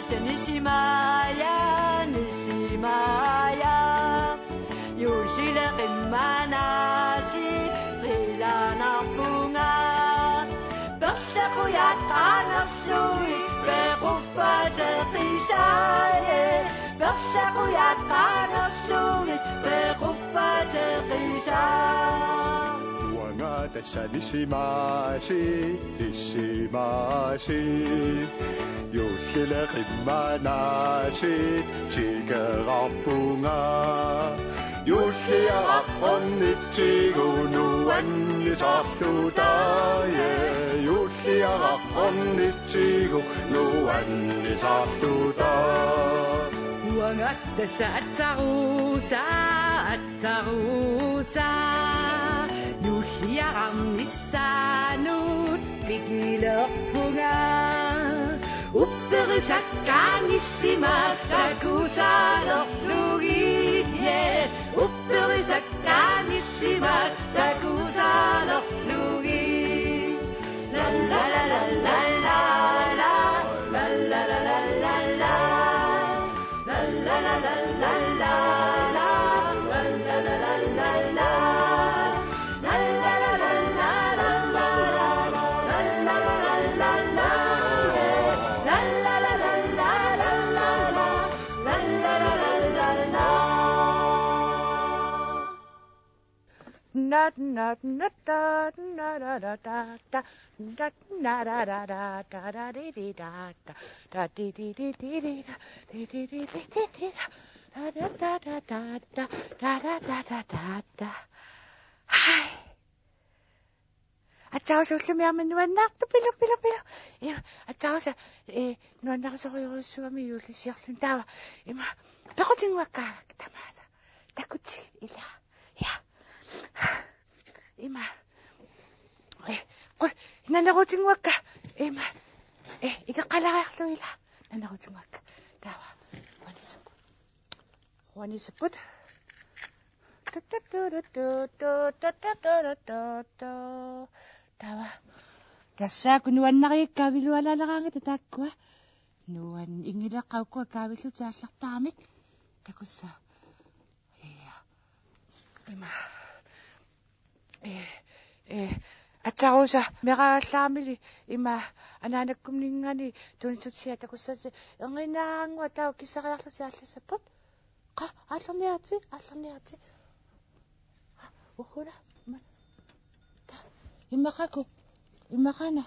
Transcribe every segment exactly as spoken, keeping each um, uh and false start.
Nisimaja, nisimaja, juullile qimmanaasiit qilanarpunga. Perlaqujat qaangerlugit pequffateqisaaje, perlaqujat qaangerlugit pequffateqisaa. Uanga tassa nisimaasiit, nisimaasiit, juullile qimmanaasiit tikerarpunga. Juulliaraq ornitsigu nuannisarluta, ja, juulliaraq ornitsigu nuannisarluta. Uanga tassa atsaruusa, atsaruusa, juulliaraq missaanut pikilerpunga. Upperisakkaat nissimaat takusalerlugit, ja, upperisakkaat nissimaat takusalerlugit. La la la la la la, la la la la la la. Nat, nat, nat, da, na, da, da, da, da. Nat, na, da, da, da, da, da, di, di, da, da. Da, di, di, di, di, di, da, di, di, di, di, di, di, da. Da, da, da, da, da, da, da, da, da, da, da. Hai. Atsaruusa, ullumi aamma nuannaartoq, pilu, pilu, pilu. Ima, atsaruusa, eh, nuannaarsorujussuugami juullisiorluni taava. Ima, pequtinnguakka tamaasa. Takutsigit ila. Ja. Ima. Eh, qul, naneruutinnguakka. Ima. Eh, ikeqqalaariarlugit ila. Naneruutinnguakka. Taava. Uanisu. Uanisapput. Taava. Tassaakkut nuannarigakka avilualaaleraangata taakkua. Nuan ingileqqaukua kaavillutik aallartaramik. Takussaa. Ja. Ima. Eh, eh, atsaruusa, meeraagallarami ima anaanakkuminngaanniit tunissutsia takussaasi, erniinnaraannguaq taava kissariarlusi aallassapput. Qa, aallarniaritsi, aallarniaritsi. Ugguuna, ima. Ta, imaqaku, imaqaana,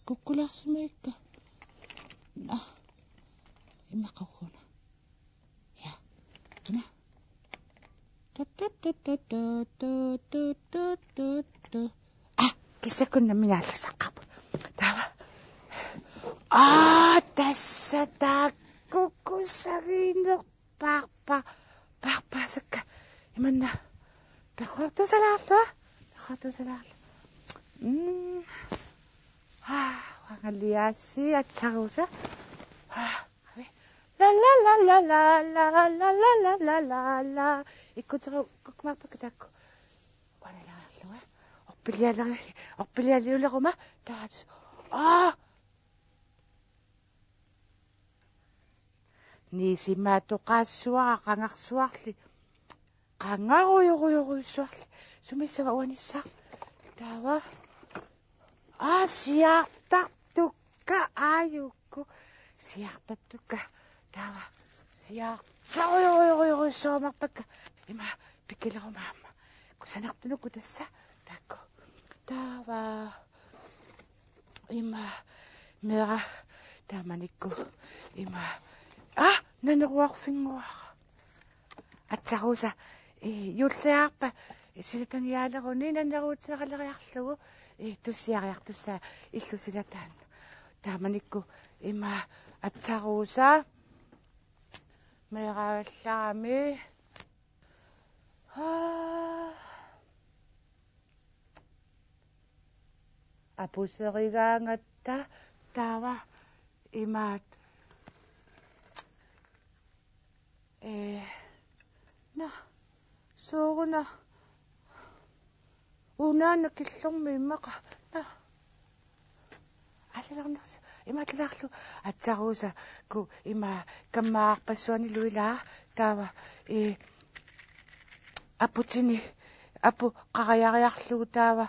kukkulaarsimagikka. Na, imaqa ugguuna. Ja. Una. Tut, tut, tut. Ah, kissakkunni nammineq aallassaqqaarput. Taava. Ah, tassa taakku kusagiinnerpaarpa. Paarpaasakka. Imanna. Peqquartuusalaarlua. Peqquartuusalaarlua. Mm. Ah, uangaliaassi atsaruusa. Ah, avi. La, la, la, la. Ikkuteru-, kukkumaarpakka taakku. Uanalaarlua. Orpilialeri-, orpilialiuleruma. Taat. Ah! Nisimaatoqaassuara qangarsuarli. Qangarujorujorujussuarli. Sumissava uanissaaq? Taava. Aa, siaartartukka, aajuku. Siaartartukka. Taava. Siaartarujorujorujussuarmaqpakka. Ima pikileruma aamma. Kusanartunuku tassa. Taakku. Taava. Ima. Meera. Taamanikkut. Ima. Ah, naneruarfinnguara. Atsaruusa, eh, juulliarpa, eh, silataniaaleruni naneruuteqaleriarlugu, eh, tussiariartussaa illusilataannut. Taamanikkut ima atsaruusa, meeraagallarami. Aa. Apuserigaangatta taava imaat. Ee, na, sooruna. Unaana killormi immaqa. Na. Imaattuulaarlugu atsaruusakku ima kammaarpassuanilu ilaa taava, ee, aputini, apu qariariarlugu taava,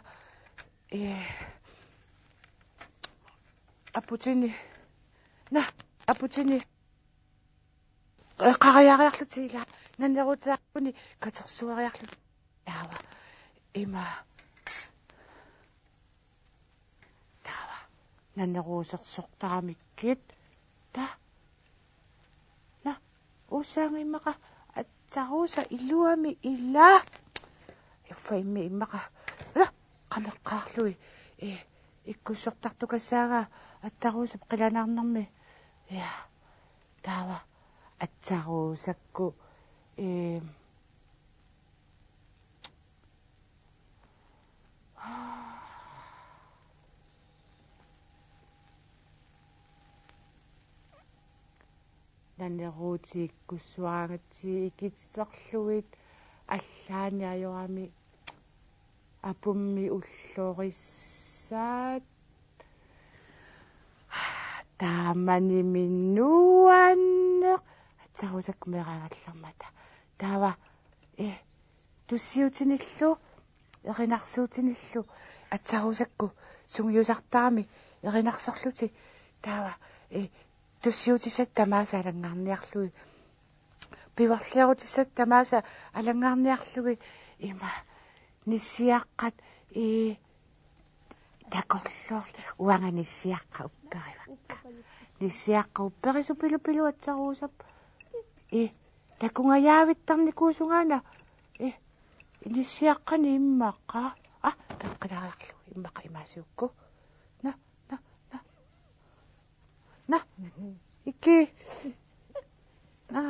ee, aputini, na, aputini qariariarlutik ilaa naneruuteqarluni katersueriarlutik. Taava ima. Taava naneruusersortaramikkit. Ta. Na. Usaanga immaqa atsaruusa iluamik ilaa. Uffa immi immaqa. Na. Qameqqaarlugit. Ee, ikkussortartukassaagaa atsaruusap qilanaarnermi. Ja. Taava atsaruusakku, ee, naneruutikkussuaangatsigit ikititerlugit allaani ajorami apummi ullorissaat. Taamanimi nuanneq. Atsaruusakku meeraagallarmata. Taava, ee, tussiutinillu, erinarsuutinillu, atsaruusakku sungiusartarami erinarsorlutik. Taava, ee, tussiutissat tamaasa alanngaarniarlugit. Pivarliorutissat tamaasa alanngaarniarlugit ima nissiaqqat, ee, takorloorlu uanga nissiaqqat upperivakka. Nissiaqqat upperisupilupilu atsaruusap. Ee, takungajaavittarnikuusunga una. Ee, nissiaqqani immaqa. Aa, peqqilaariarlugu immaqa imaasiukku. Na, na, na. Na. Iki. Na.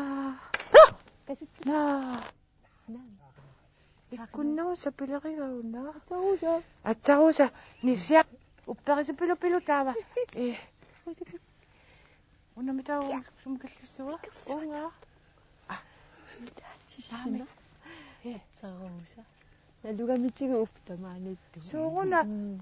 Na. Ikkunnagu sapilerigauna. Atsaruusa. Atsaruusa. Nissiaq. Upperisupilupilu taava. Ee. Una mitaava sumikillissuua. Uunga. Aa. Taami. Ee. Atsaruusa. Nalugamitigu uppa tamaaniittu. Sooruna. Mm.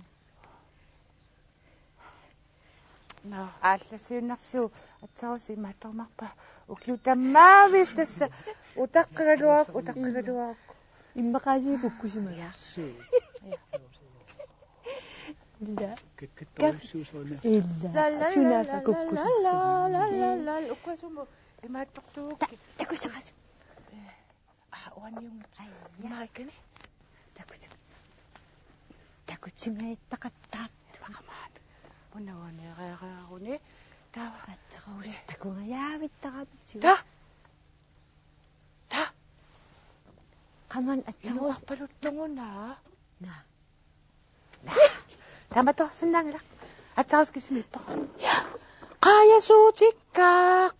Nå, aallassiuinnarsiuk atsaruusa imaattorumaarpa. Ukiut tamaaviisa tassa. Utaqqigaluarukku, utaqqigaluarukku. Immaqaasiit kukkusimaga. Illa. Kikkittoruussuusoona. Illa. Sunaaffa kukkusissi. Ukkua sumut imaattortuukkit. Takussaqaat. Aa, uaniunngit. Aija. Imaakani. Takuti-, takutimaittaqattaartut. Aqamaat. Una uaniareeraaruni. Taava. Atsaruusa. Ee. Takungajaavittaramitigut. Ta. Ta. Qaman atsaruusa. Inuarpaluttungunaa. Naa. Taamatorsinnaanngilaq. Atsaruusa kisimiippoq. Qajasuutikka,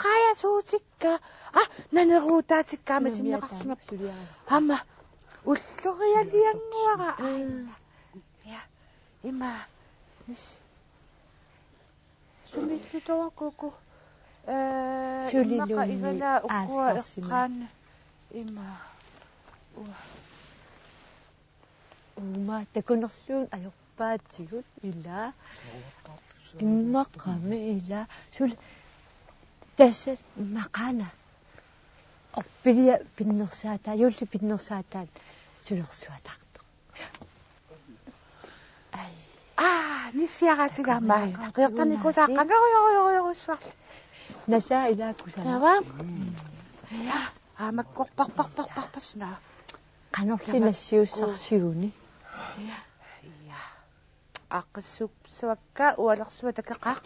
qajasuutikka. Aa, naneruutaatikka aamma sinneqarsimappoq. Aamma ullorialiannguara. Aa. Ja. Ima. Mis. Sumillutorakuku. Ee, immaqa sulilunni igala ukkua aallarsimavoq. Eqqaanni. Ima. Ua. Uuma takunerluunniit ajorpaatigut ilaa. Immaqami ilaa. Sul-, tassa maqaana. Orpilia pinnersaata, juulli pinnersaataat sulersuataartoq. Ai. Aa, nissiaraatigaamma. Qiortarnikuusaaqqanngorujorujorujorujussuarli. Nasaa ilaa kusanaq. Taava. Ja, aa, makkorparparparparpassuuna. Qanorli nassiussarsiguni. Ja. Ja. Aaqqissuup suakka ualersuaq takeqaaq.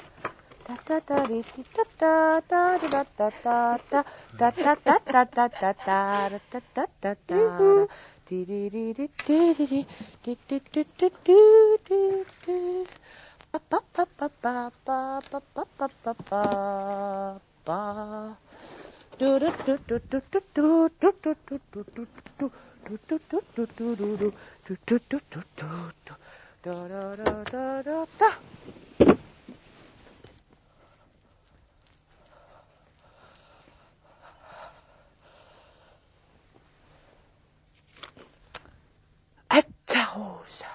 Atsaruusa.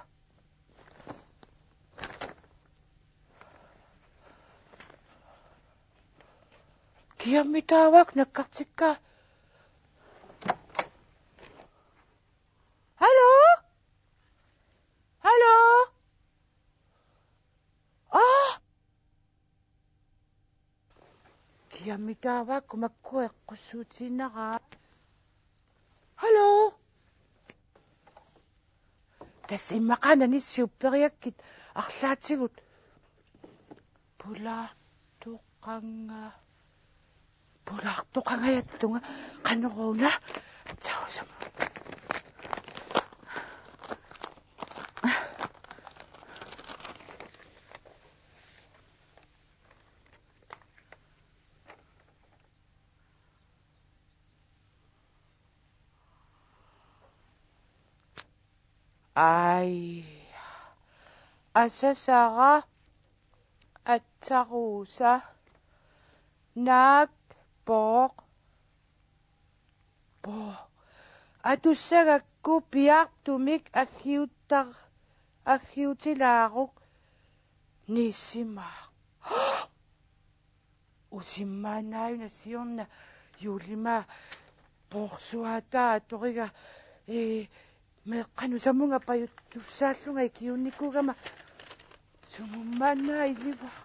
Kiammi taava nakkartikka? Hallo? Hallo? Aa! Kiammi taava makkua eqqussuutiinnaraat? Hallo? Tassa immaqa anissi upperiakkit arlaatigut. Pulaartoqanga-, pulaartoqangajattunga, qanoruna, tausamu. Ai. Asasara, atsaruusa, naak, pooq, pooq. Atussagakku piaartumik aggiuttar-, aggiutilaaruk, nisimaaq. Usimmaannaajuna siorna juulimaa poorsuataa atoriga, ee, meeqqanut samunga pajuttussaallunga ikiunnikuugama sumummaannaa ilivara.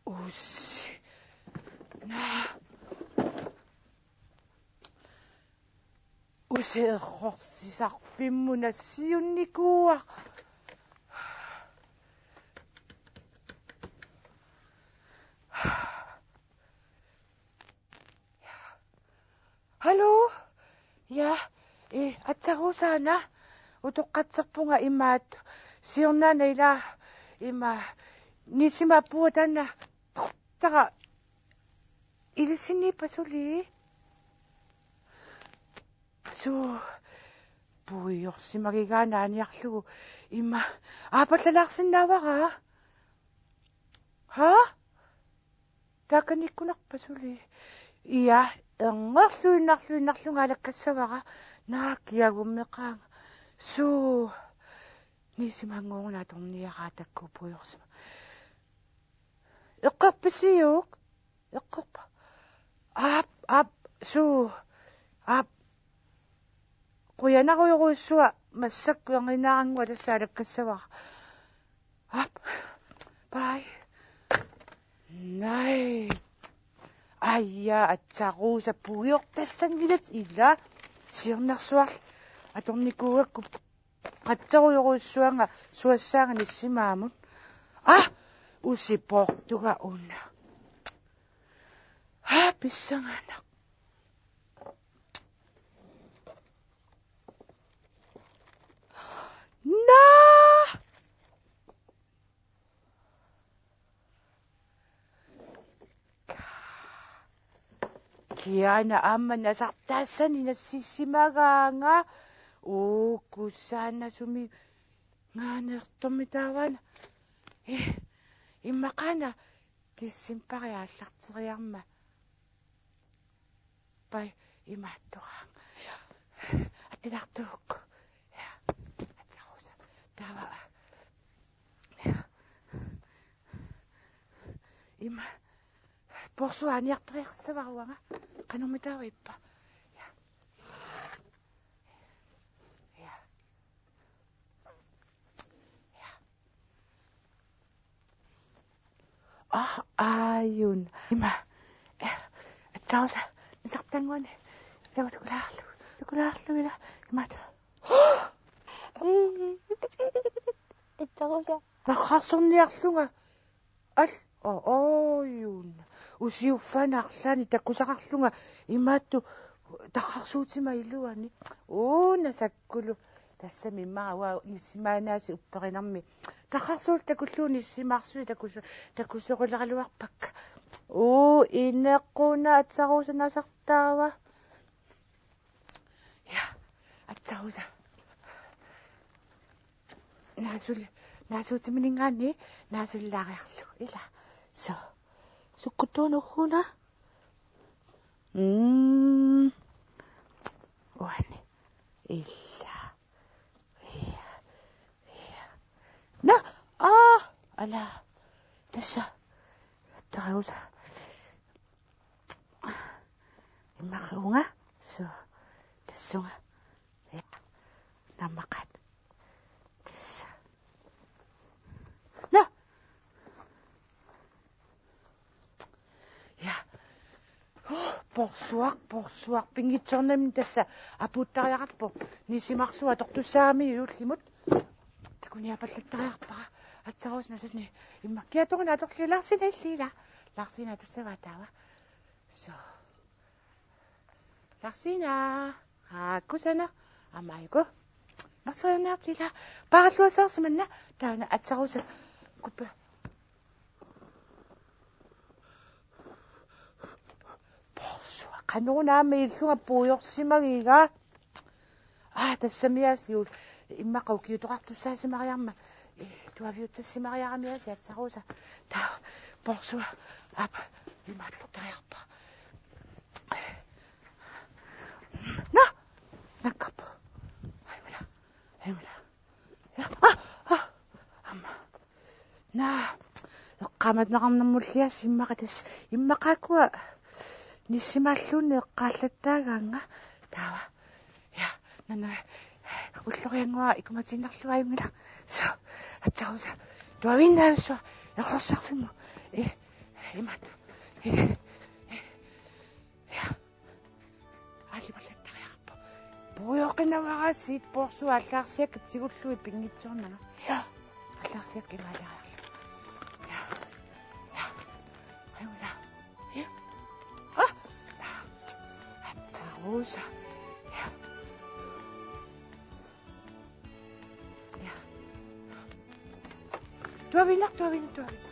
Usi. Naa. Usi errorsisarpimmut nassiunnikuuara. Hallo? Ja, ee, atsaruusaana, utoqqatserpunga imaattoq. Siornaana ila ima nisimaappunga taanna. Tara, ilisinniippa suli? Suu, puiorsimagigaannaaniarlugu ima aappallalaarsinnaavara. Haa? Taakanikkunarpa suli? Ja, ernerluinnarluinnarlunga alakkassavara. Naa, kiagummeqaanga. Suu, nisimaanngoruna atorniaraa taakku puiorsima. Eqqorpisiuk? Eqqorpa? Aap, aap, suu, aap. Qujanarujorujussuaq, massakkut erniinnarannguaq tassa alakkassavara. Aap. Bye. Naa. Aja, atsaruusa, puiortassanngilat ila. Siornersuarli atornikuugakku qatserujorujussuanga suassaanga nisimaamut. Aa, usi poortuga una. Aa, pissanganaq. Naa! Kiana aamma nasartaassani nassisimagaanga. Uu, kusaana sumi ngaanertormi taavana. Eh, immaqaana decembari aallarteriarmat. Pai imaattoraanga. Attilaartuukku. Ja. Atsaruusa. Taava. Ja. Ima. Poorsuaq aniartariaqassavara uanga. Qanormi taava ippa? Ja. Ja. Ja. Ah, aajuna. Ima. Eh, atsaruusa. Nasartannguani. Taava takulaarlugu. Takulaarlugu ila. Imaattoq. Atsaruusa. Tarrarsorniarlunga. Al-, o-, oojuna. Usiuffaana arlaannik takusaqarlunga imaattoq tarrarsuutima iluani. Uuna sakkulu. Tassami immaqa uanga nisimaannaasiit upperinermi. Tarrarsuut takullugu nisimaarsuit takus-, takusoqileraluarpakka. Uu, inequnaq atsaruusa nasartaava. Ja, atsaruusa. Naasuli-, naasuutimininngaanniit naasulilaariarlugu. Ila. Suu. Sukkutuunuhuna. Mm. Uani. Illa. Ia. Ia. Nå, aa, ala. Tassa. Tarusa. Immaqa uunga. Suu. Tassunga. Ia. Naammaqqaat. Tassa. Nå. Ja. Porsuaq, porsuaq. Pinngitsoornami tassa apuuttariaqarpoq. Nisimarsuaq atortussaagami juullimut. Takuniappallattariaqarpara. Aatsaat Rosa nasani immaqa kiatunga atorliu Larsina illiila. Larsina atussavaa taava. Suu. Larsina. Aa, kusanaq. Aamma aajuku. Marsuiarniartila. Paarluasoorsimanna. Taanna aatsaat Rosa. Kuppa. Porsuaq. Qanoruna aamma illunga puigorsimagiga. Aa, tassami aasiit immaqa ukiutoqartussaasimariarmat. Ee, tuaviutsassimariarami aasiit aatsaat Rosa. Taava. Porsuaq. Aap. Imaattortariaqarpa. Nå! Nakkarpoq. Aimila. Aimila. Ja, ah, ah. Aamma. Naa. Eqqaamataqarnermulliassi immaqa tassa. Immaqaakkua. Nisimaalluunniit eqqaallattaagaannga. Taava. Ja, nana. Ulloriannguaq ikumatiinnarlugu ajunngilaq. Suu, aatsaat Rosa. Tuaviinnarsuaq. Errorsarfimmut. Ee, imaattoq. Ee, ee. Ja. Aalipallattariaqarpoq. Puigoqinavara aasiit porsuaq allagarsiakkat tigullugit pinngitsoornanga. Ja. Allagarsiakkat imaaliariarlugit. Ja. Ja. Ajuda. Ja. Ah. Ja. Aatsaat Rosa. Ja. Ja. Tuaviinnaq, tuaviinnaq, tuaviinnaq.